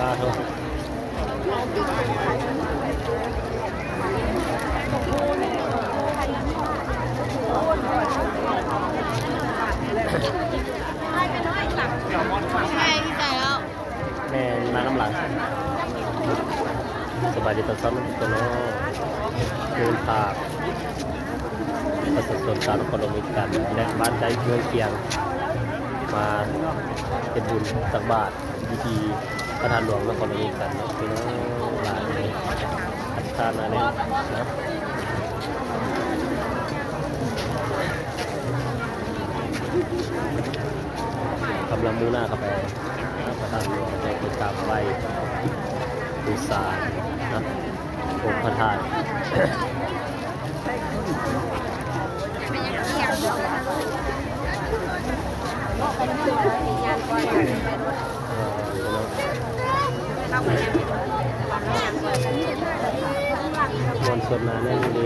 ສາທຸ ແມ່ນ ມານຳຫຼັງ. ສະບາຍດີຕອນເຊົ້ານຳທຸກຄົນເນາະ ເດີນທາງ ປະຊາຊົນຊາວນະຄອນຫຼວງວຽງຈັນ ແລະ ບ້ານໃກ້ເຮືອນຄຽງ ມາເຮັດບຸນຕັກບາດຢູ່ທີ່ພະທາດຫຼວງນະຄອນຫຼວງວຽງຈັນເນາະ ພີ່ນ້ອງຫຼາຍ ຄັກຂະໜາດແໜ້ນນະ. ກຳລັງມຸ່ງໜ້າເຂົ້າໄປຫາພະທາດຫຼວງ ໄປກາບໄຫວ້ບູຊານະອົງພະທາດ. ມ່ວນຊວນໜາແໜ້ນອີ່ຫຼີ.